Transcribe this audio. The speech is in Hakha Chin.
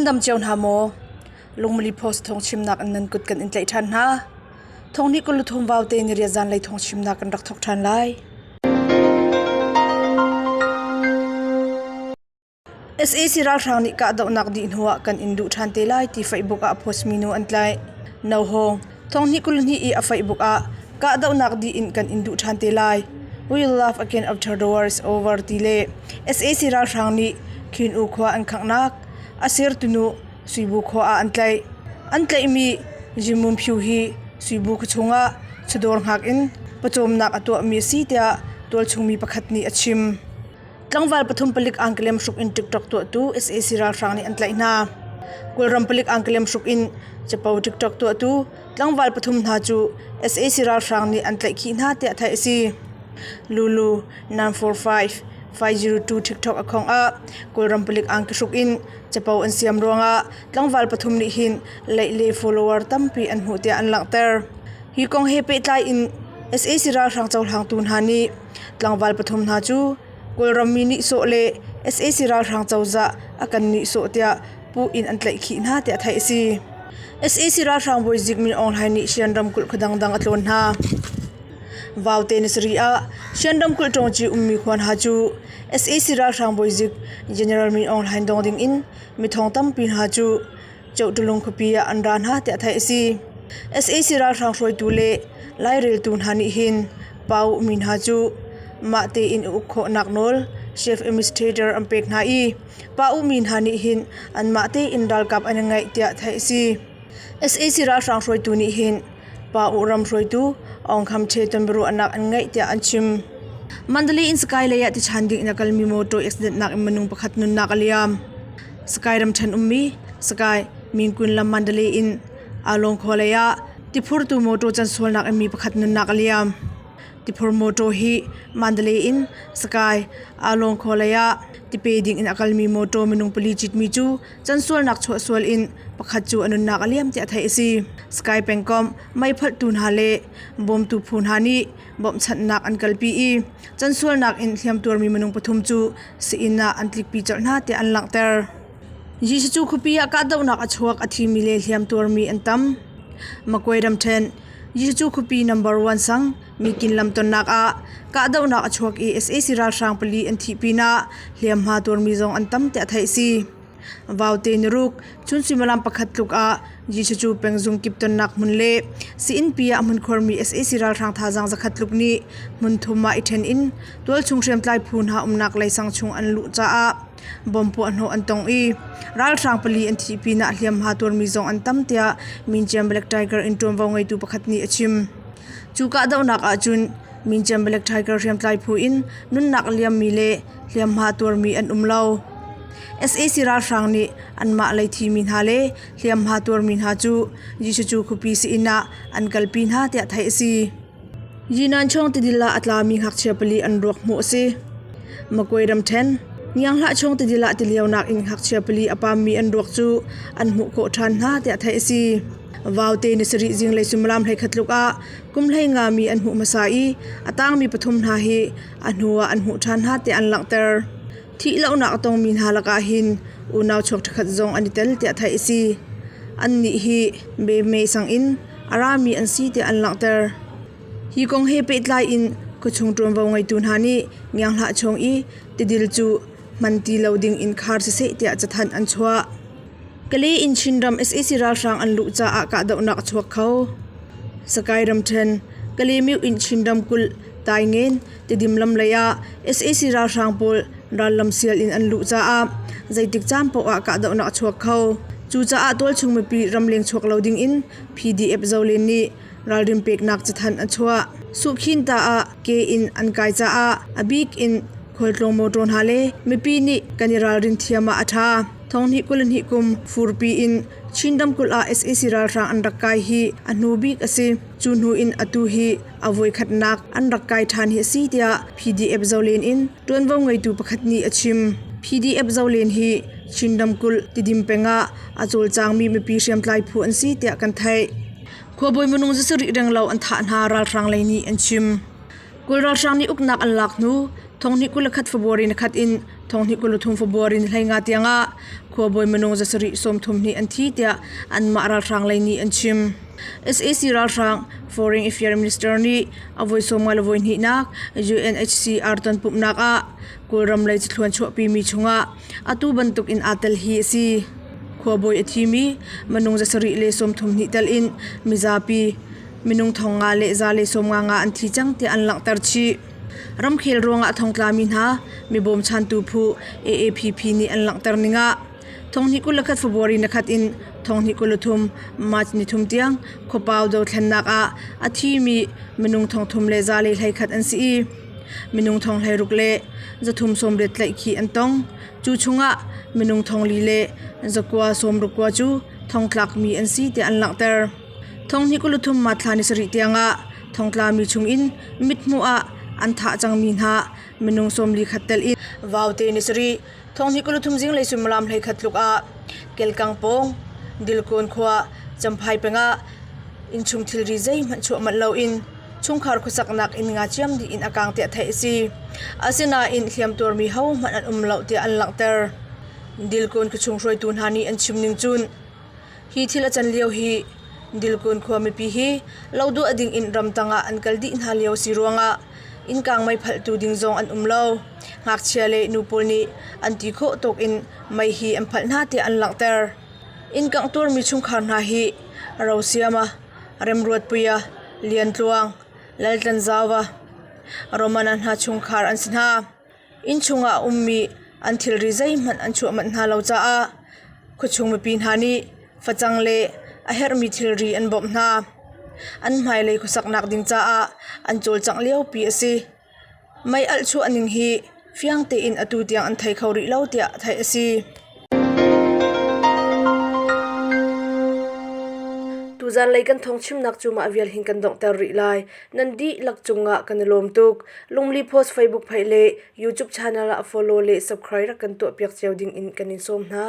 Nan dam cio hna maw? Lungmali Post thawngchimnak in nan kut kan in tlaih ṭhan hna. Thawng nih kul thum vaute ni riat zanlei thawngchimnak kan rak thawk ṭhan lai. Sac ralhrang nih kahdohnak dih hnuah kan in duh ṭhan te lai ti Facebook ah a post mi nu an tlaih. Nohawng, thong hnih 22 i a Facebook ah kahdohnak dih in kan in duh ṭhan te lai. We will love again after the war is over ti le sac ralhrang nih Khin U khua an khanghnak a sirtunu Suibu khua ah an tlaih. An tlaihmi Jimun Phyu hi Suibu khuachung ah chawdawr hngak in pawcawmnak a tuahmi a si tiah tualchung mi pakhat nih a chim. Tlangval pathum palik angkelem hruk in TikTok tuahtu sac ralhrang nih an tlaih hna. Kawlram palik angkelem hruk in capo TikTok tuahtu tlangval pathum hna cu sac ralhrang nih an tlaihkhih hna tiah theih a si. Lulu 945 502 TikTok account ah Kawlram palik angki hruk in capo an siam ruangah tlangval pathum nih hin leih le follower tampi an hmuh tiah an langhter. Hi kong he pehtlai in sac ralhrang cohlangtu hna nih Tlangval pathum hna cu Kawlram mi nihsawh le sac ralhrang cozah a kan nihsawh tiah puh in an tlaihkhih hna tiah theih a si. Sac ralhrang bawizik Min Aung Hlaing nih Shan ramkulh khua dangdang a tlawn hna. Vaute ni sarih ah Shan ramkulh ṭawngci ummi khua hna cu sac ralhrang bawizik General Min Aung Hlaing dong ding in mithong tampi hna cu Ceuhtulung khuapi ah an ra hna tiah theih a si. Sac ralhrang hruaitu le laireltu hna nih hin Pau mi hna cu mah tein i uk khawhnak nawl Chief Administrator an pek hna i Pau mi hna nih hin anmah tein ralkap an i ngeih tiah theih a si. Sac ralhrang hruaitu nih hin Pau ram hruaitu Aung Kham Htwe tonbiaruahnak an ngeih tiah an chim. Mandalay in Sky lei ah tichan ding in a kalmi motor accident nak in minung pakhat nunnak a liam. Sky ramṭhen ummi Sky Mingun lam Mandalay in Along khua lei ah tiphurtu mawṭaw cansualnak in mi pakhat nunnak a liam. Tiphur mawṭaw hi Mandalay in Sky Along khua lei ah tipe ding in a kalmi mawṭaw minung pali citmi cu cansualnak chuahsual in pakhat cu a nunnak a liam tiah theih a si. Sky pengkomh meiphalhtu hna le bawmtu phu hna nih bawmhchanhnak an kalpi i cansualnak in hliamtuarmi minung pathum cu sii-inn ah an tlikpi colh hna tiah an langhter. Jesuh cu khuapi ah kahdohnak a chuak a thimi le hliamtuarmi an tam. Magway ramṭhen Jesuh cu khuapi number one sang mikin lam tonnak ah kahdohnak a chuak i sac ralhrang pali an thih pinah hliamhma tuarmi zong an tam tiah theih a si. Vaute niruk chun suimilam pakhat tluk ah Jesuh cu pengzung kip tonnak hmun le sii-innpi ah hmunkhuarmi sac ralhrang thazaang zakhat tluk nih hmun thum ah i ṭhen in tualchung hriamtlai phu hna umnak leisang chung an luh caah bomb puahhnawh an tong i ralhrang pali an thih pinah hliamhma tuarmi zong an tam tiah Minciam Black Tiger in ṭuanvo ngeitu pakhat nih a chim. Cu kahdohnak ahcun Minciam Black Tiger hriamtlai phu in nunnak liammi le hliamhma tuarmi an um lo. Sac ralhrang nih anmah lei thimi hna le hliamhma tuarmi hna cu Jesuh cu khuapi sii-inn ah an kalpi hna tiah theih a si. Yinan chawng tidil ah a tlami ngakchia pali an ruak hmuh a si. Magway ramṭhen, Ngianghlah chawng tidil ah tilionak in ngakchia pali a pammi an ruak cu an hmuh khawh ṭhan hna tiah theih a si. Vaute ni sarih zinglei suimilam 11 tluk ah kum 15 mi an hmuh hmasa i a tangmi pathum hna hi a hnu ah an hmuh ṭhan hna tiah an langhter. Thihlohnak a tongmi hna lakah hin unau chuak ṭhakhat zong an i tel tiah theih a si. Annih hi Beme sang in a rami an si tiah an langhter. Hi kong he pehtlai in khuachung ṭuanvo ngeitu hna nih Ngianghlah chung i tidil cu hman ti lo ding in khar siseh tiah cathanh an chuah. Kale in Chinram sac ralhrang an luh caah kahdohnak a chuak kho. Sakai ramṭhen, Kale in Chin ramkulh Taingen Tidim lam lei ah sac ralhrang pawl rallam sial in an luh caah zeitik caan paoh ah kahdohnak a chuak kho. Cucaah tualchung mipi ramleng chuak lo ding in PDF Zolen nih ralrin peknak cathanh a chuah. Suhkhin ta ah ke in an kai caah a bik in khualtlawng motor hna le mipi nih kan i ralrin thiam ah a ṭha. Thonghnih 22 kum furpi in Chin ramkulh ah sac ralhrang an rak kai hi a hnu bik a si. Cu hnu in atu hi a voikhatnak an rak kai ṭhan hi a si tiah PDF Zolen in ṭuanvo ngeitu pakhat nih a chim. PDF Zolen hi Chin ramkulh Tidim peng ah a cawlcangmi mipi hriamtlai phu an si tiah kan theih. Khuabawi minung zasarih renglo an thah hna ralhrang lei nih an chim. Kawl ralhrang nih uknak an lak hnu thonghnih 21 February ni khat in thonghnih 23 February ni 15 tiangah. khuabawi minung 7 32 an thi tiah anmah ralhrang lei nih an chim. Sac ralhrang Foreign Affairs Minister nih a voi 51 nak UNHCR tonpumhnak ah Kawlram lei cathluan chuahpimi chungah atu bantuk in aa tel hi a si. Khuabawi a thimi minung 7 32 tel in mizapi minung 5155 an thi cang tiah an langhter chih. Ramkhel ruangah thongtlami hna mibawmchantu phu AAPP nih an langhter ning ah 2021 February ni khat in 2023 March ni thum tiang khuapau dothlennak ah a thimi minung 3121 an si i minung 16,380 tlaihkhih an tong. Cu chungah minung 4,969 cu thongtlakmi an si tiah an langhter. 2023 March thla ni sarih tiangah thongtlami chungin mithmuh ah an thah cangmi hna minung 41 tel in Vaute ni sarih 2023 zinglei suimilam 11 tluk ah Kelkang pawng Dilkawn khua Champhai peng ah innchung thilri zeihmanh chuah manh loin chungkhar khuasaknak inn nga ciam dih in a kaang tiah theih a si. Asinain hliamtuarmi hohmanh an um lo tiah an langhter. Dilkawn khuachung hruaitu hna nih an chim ning cun hi thil a can lio hi Dilkawn khua mipi hi lo duah ding in ramtang ah an kal dih hna lio si ruangah innkang meiphalhtu ding zong an um lo. Ngakchia le nu pawl nih an ti khawh tawk in mei hi an phalh hna tiah an langhter. Inn kangh tuarmi chungkhar hna hi Rosiama, Remruatpuia, Liantluang, Laltlanzauva, Romana hna chungkhar an si hna. Inn chungah a ummi an thilri zeihmanh an chuah manh hna lo caah khuachung mipi hna nih facang le a herhmi thilri an bawmh hna. An hmailei khuasaknak ding caah an cawlcangh liopi a si. Mei alh chuah ning hi fiang tein atu tiang an thei kho rih lo tiah theih a si. Tuzanlei kan thawngchimnak cu mah vial hin kan donghter rih lai. Nan dihlak cungah kan i lawm tuk. Lungli Post Facebook page le YouTube channel ah follow le subscribe rak kan tuahpiak cio ding in kan in sawm hna.